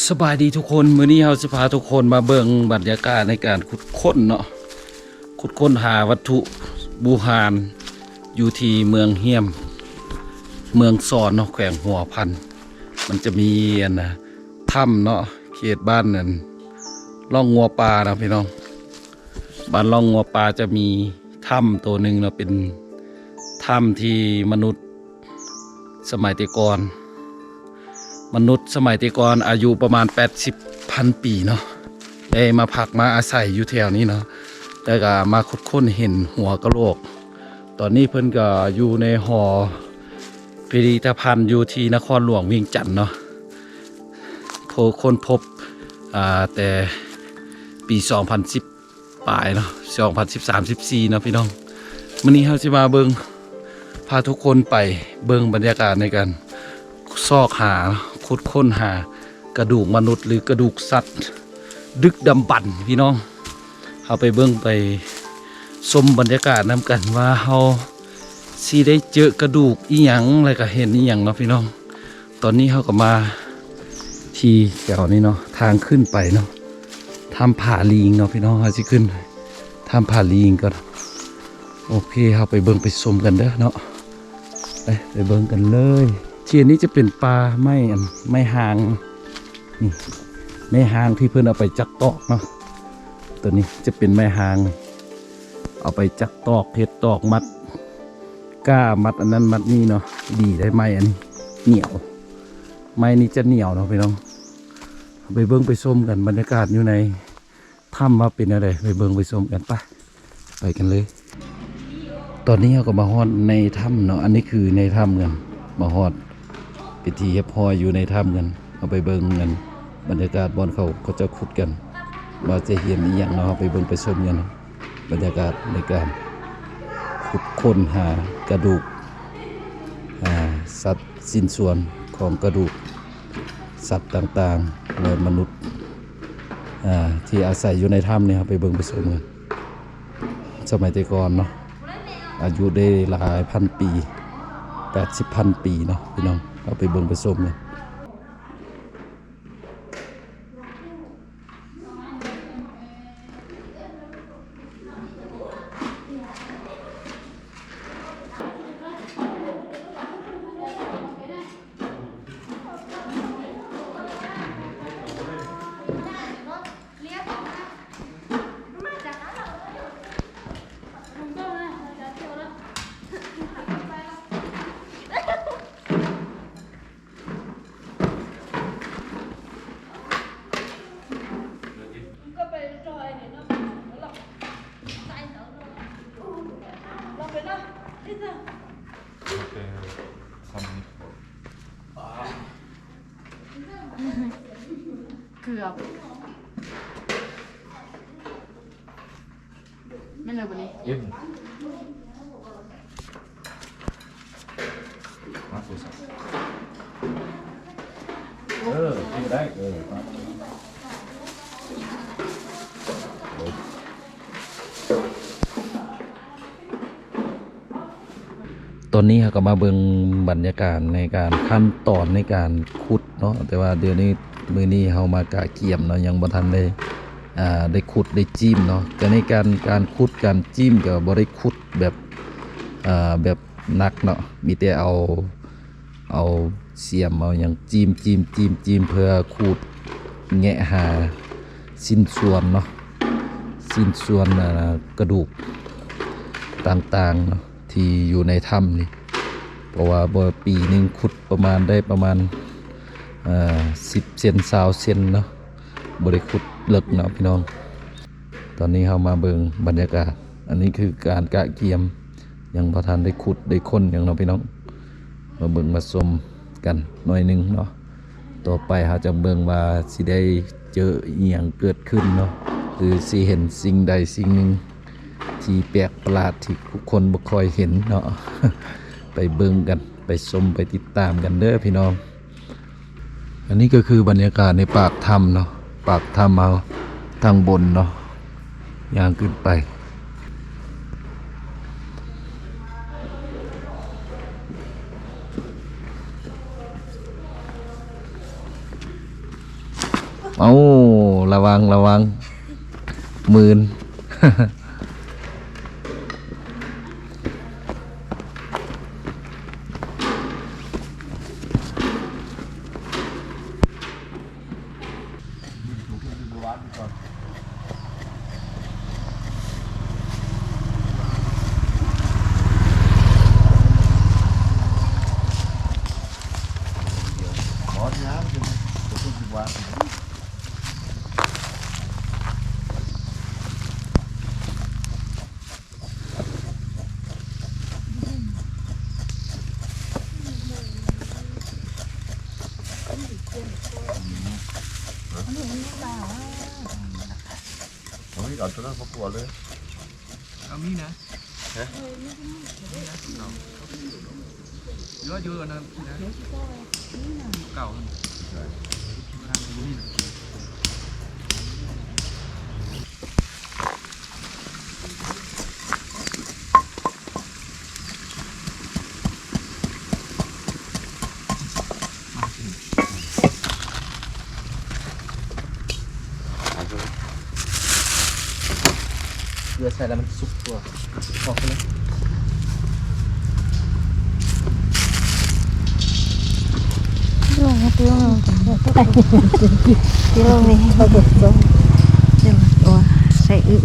ສະບາຍດີທຸກຄົນ, ມື້ນີ້ເຮົາຊິພາທຸກຄົນມາເບິ່ງບັນຍາກາດໃນການຂຸດຄົ້ນເນາະ, ຂຸດຄົ້ນຫາວັດຖຸບູຮານຢູ່ທີ່ເມືອງຮຽມ ເມືອງຊອນເນາະ, ແຂວງຫົວພັນ. ມັນຈະມີອັນນະ ຖ້ຳເນາະ, ເຂດບ້ານນັ້ນ ລ່ອງງົວປ່າເນາະພີ່ນ້ອງ. ບ້ານລ່ອງງົວປ່າຈະມີຖ້ຳໂຕໜຶ່ງເນາະ, ເປັນຖ້ຳທີ່ມະນຸດສະໄໝແຕ່ກ່ອນ, ມະນຸດສະໄໝແຕ່ກ່ອນອາຍຸປະມານແປດສິບພັນປີເນາະ, ໄດ້ມາພັກມາອາໄສຢູ່ແຖວນີ້ເນາະ, ແລ້ວກໍມາຂຸດຄົ້ນເຫັນຫົວກະໂຫຼກ. ຕອນນີ້ເພິ່ນກໍຢູ່ໃນຫໍພິພິທະພັນຢູ່ທີ່ນະຄອນຫຼວງວຽງຈັນເນາະ, ໂພ ຄົ້ນພົບ ອ່າ ແຕ່ປີສອງພັນສິບ ປາຍເນາະ, ສອງພັນສິບສາມ ສິບສີ່ເນາະພີ່ນ້ອງ. ມື້ນີ້ເຮົາຊິມາເບິ່ງ ພາທຸກຄົນໄປເບິ່ງບັນຍາກາດໃນການຊອກຫາ ຂຸດຄົ້ນຫາກະດູກມະນຸດ ຫຼື ກະດູກສັດດຶກດຳບັນພີ່ນ້ອງ. ເຮົາໄປເບິ່ງໄປຊົມບັນຍາກາດນຳກັນວ່າເຮົາຊິໄດ້ເຈີກະດູກອີ່ຫຍັງ ແລ້ວກະເຫັນອີ່ຫຍັງເນາະພີ່ນ້ອງ. ຕອນນີ້ເຮົາກໍມາທີ່ແຖວນີ້ເນາະ, ທາງຂຶ້ນໄປເນາະ, ຖ້ຳຜາລີງເນາະພີ່ນ້ອງ. ເຮົາຊິຂຶ້ນຖ້ຳຜາລີງກ່ອນ. ໂອເຄ, ເຮົາໄປເບິ່ງໄປຊົມກັນເດີເນາະ, ໄປ ໄປເບິ່ງກັນເລີຍ. ທີ່ອັນນີ້ຈະເປັນປ່າໄມ້ ອັນ ໄມ້ຮ້າງ, ນີ້ ໄມ້ຮ້າງທີ່ເພິ່ນເອົາໄປຈັກຕອກເນາະ. ຕົວນີ້ຈະເປັນໄມ້ຮ້າງ ເອົາໄປຈັກຕອກ ເຮັດຕອກມັດກ້າ ມັດອັນນັ້ນມັດນີ້ເນາະ. ດີໄດ໋ ໄມ້ອັນນີ້ໜຽວ, ໄມ້ນີ້ຈະໜຽວເນາະພີ່ນ້ອງ. ເຮົາໄປເບິ່ງໄປຊົມກັນ ບັນຍາກາດຢູ່ໃນຖ້ຳວ່າເປັນແນວໃດ, ໄປເບິ່ງໄປຊົມກັນ. ໄປ ໄປກັນເລີຍ. ຕອນນີ້ເຮົາກໍມາຮອດໃນຖ້ຳເນາະ, ອັນນີ້ຄືໃນຖ້ຳກັນ, ມາຮອດເປັນທີ່ຮຽບຮ້ອຍຢູ່ໃນຖ້ຳກັນ. ເຮົາໄປເບິ່ງກັນ ບັນຍາກາດບ່ອນເຂົາ ເຂົາເຈົ້າຂຸດກັນ ວ່າຈະເຫັນອີ່ຫຍັງເນາະ. ເຮົາໄປເບິ່ງໄປຊົມກັນ ບັນຍາກາດໃນການຂຸດຄົ້ນຫາກະດູກ ອ່າ ສັດ ຊິ້ນສ່ວນຂອງກະດູກສັດຕ່າງໆ ແລະ ມະນຸດ ອ່າ ທີ່ອາໄສຢູ່ໃນຖ້ຳນີ້. ເຮົາໄປເບິ່ງໄປຊົມກັນ. ສະໄໝແຕ່ກ່ອນເນາະ, ອາຍຸໄດ້ຫຼາຍພັນປີ, ແປດສິບພັນປີເນາະພີ່ນ້ອງ. ເຮົາໄປເບິ່ງໄປຊົມກັນ. ເກືອບ ແມ່ນແລ້ວບັດນີ້ ເອີ ມາໂທລະສັບ ເອີ ກິນໄດ້ ເອີ. ຕອນນີ້ເຮົາກໍມາເບິ່ງບັນຍາກາດໃນການ ຂັ້ນຕອນໃນການຂຸດເນາະ, ແຕ່ວ່າດຽວນີ້ ມື້ນີ້ເຮົາມາກະກຽມເນາະ, ຍັງບໍ່ທັນໄດ້ ອ່າ ໄດ້ຂຸດໄດ້ຈີ້ມເນາະ. ແຕ່ໃນການ ການຂຸດການຈີ້ມກໍບໍ່ໄດ້ຂຸດແບບ ອ່າ ແບບໜັກເນາະ, ມີແຕ່ເອົາ ເອົາສຽມເອົາຫຍັງຈີ້ມ ຈີ້ມ ຈີ້ມ ຈີ້ມ ເພື່ອຂູດແງະຫາຊິ້ນສ່ວນເນາະ, ຊິ້ນສ່ວນ ອ່າ ກະດູກຕ່າງໆເນາະ ທີ່ຢູ່ໃນຖ້ຳນີ້. ເພາະວ່າບໍ່ ປີໜຶ່ງຂຸດປະມານ ໄດ້ປະມານ ເອີ ສິບເຊັນ ຊາວເຊັນເນາະ, ບໍ່ໄດ້ຂຸດເລິກເນາະພີ່ນ້ອງ. ຕອນນີ້ເຮົາມາເບິ່ງບັນຍາກາດ, ອັນນີ້ຄືການກະກຽມ ຍັງບໍ່ທັນໄດ້ຂຸດໄດ້ຄົ້ນຫຍັງເນາະພີ່ນ້ອງ. ມາເບິ່ງມາຊົມກັນໜ້ອຍໜຶ່ງເນາະ, ຕໍ່ໄປເຮົາຈະເບິ່ງວ່າຊິໄດ້ເຈີອີ່ຫຍັງເກີດຂຶ້ນເນາະ ຫຼື ຊິເຫັນສິ່ງໃດສິ່ງໜຶ່ງທີ່ແປກປະຫຼາດທີ່ທຸກຄົນບໍ່ຄ່ອຍເຫັນເນາະ. ໄປເບິ່ງກັນ ໄປຊົມ ໄປຕິດຕາມກັນເດີພີ່ນ້ອງ. ອັນນີ້ກໍຄືບັນຍາກາດໃນປາກຖ້ຳເນາະ, ປາກຖ້ຳເຮົາທາງບົນເນາະ, ຍ່າງຂຶ້ນໄປ. ໂ ເອົາ ລະວັງ ລະວັງ ໝື່ນ. ເອົາໂຕນັ້ນມາຂົ້ວເລີຍ. ເອົາມີນະ ຮະ? ມີນະ ເອົາ ຢູ່ ຢູ່ອັນນັ້ນນະ ເກົ່າຫັ້ນ ເກືອໃສ່ແລ້ວມັນສຸກຕົວ ອອກໄປເລີຍ. ກິໂລແມ່ ເອົາເບິດ ເອົາ ໃສ່ອຶ